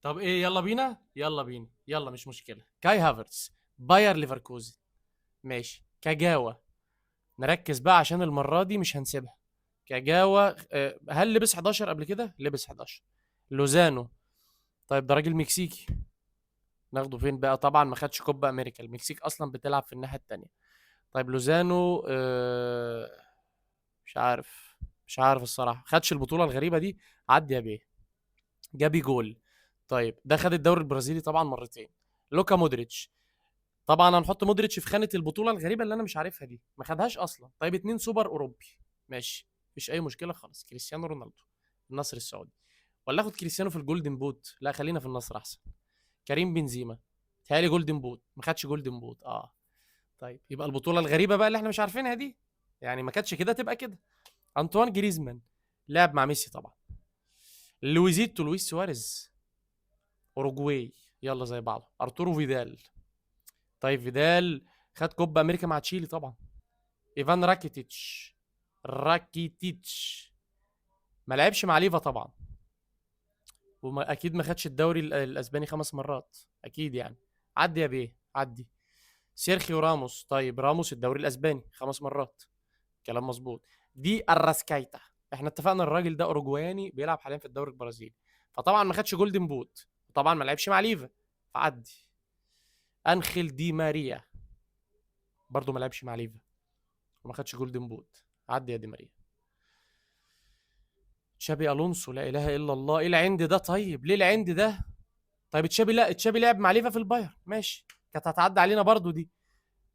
طب ايه، يلا بينا يلا بينا يلا، مش مشكلة. كاي هافرتس، باير ليفركوزن، ماشي. كاجاوا، نركز بقى عشان المرة دي مش هنسيبها. كاجاوا، هل لبس 11 قبل كده؟ لبس 11. لوزانو، طيب ده راجل مكسيكي، ناخده فين بقى؟ طبعا ما خدش كوبا امريكا، المكسيك اصلا بتلعب في الناحية التانية. طيب لوزانو، مش عارف، مش عارف الصراحة، خدش البطولة الغريبة دي. عدي يا بيه. جابي جول، طيب ده خد الدوري البرازيلي طبعا مرتين. لوكا مودريتش، طبعا هنحط مودريتش في خانه البطولة الغريبة اللي انا مش عارفها دي، ما خدهاش اصلا. طيب 2 سوبر اوروبي، ماشي، مفيش اي مشكلة خالص. كريستيانو رونالدو، النصر السعودي، ولا اخد كريستيانو في ال golden boot؟ لا خلينا في النصر احسن. كريم بنزيما، تهيألي golden boot، ما خدش golden boot. طيب يبقى البطولة الغريبة بقى اللي احنا مش عارفينها دي، يعني ما كانتش كده تبقى كده. انطوان جريزمان لعب مع ميسي طبعا. لويزيتو، لويس سواريز، اوروجواي، يلا زي بعضه. ارتورو فيدال، طيب فيدال خد كوبا امريكا مع تشيلي طبعا. ايفان راكيتيتش، راكيتيتش ما لعبش مع ليفا طبعا، وما اكيد ما خدش الدوري الاسباني 5 مرات اكيد يعني. عدي يا بيه، عدي. سيرخيو راموس، طيب راموس الدوري الاسباني 5 مرات، كلام مظبوط. دي الراسكايتا، احنا اتفقنا الراجل ده اوروجواني بيلعب حاليا في الدوري البرازيلي، فطبعا ما خدش golden boot، وطبعا ما لعبش مع ليفا، فعدي. انخيل دي ماريا برضو ما لعبش مع ليفا وما خدش golden boot، عدي يا دي ماريا. تشابي الونسو، لا اله الا الله، ايه العند ده؟ طيب ليه العند ده؟ طيب تشابي، لا تشابي لعب مع ليفا في البايرن، ماشي، كانت هتعدي علينا برضو دي.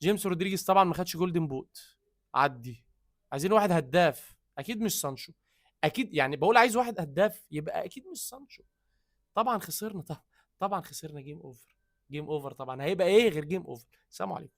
جيمس رودريجيز طبعا ما خدش golden boot، عدي. عايزين واحد هداف، اكيد مش سانشو، اكيد يعني بقول عايز واحد هداف يبقى اكيد مش سانشو. طبعا خسرنا، طبعا خسرنا، game over، game over طبعا، هيبقى ايه غير game over. السلام عليكم.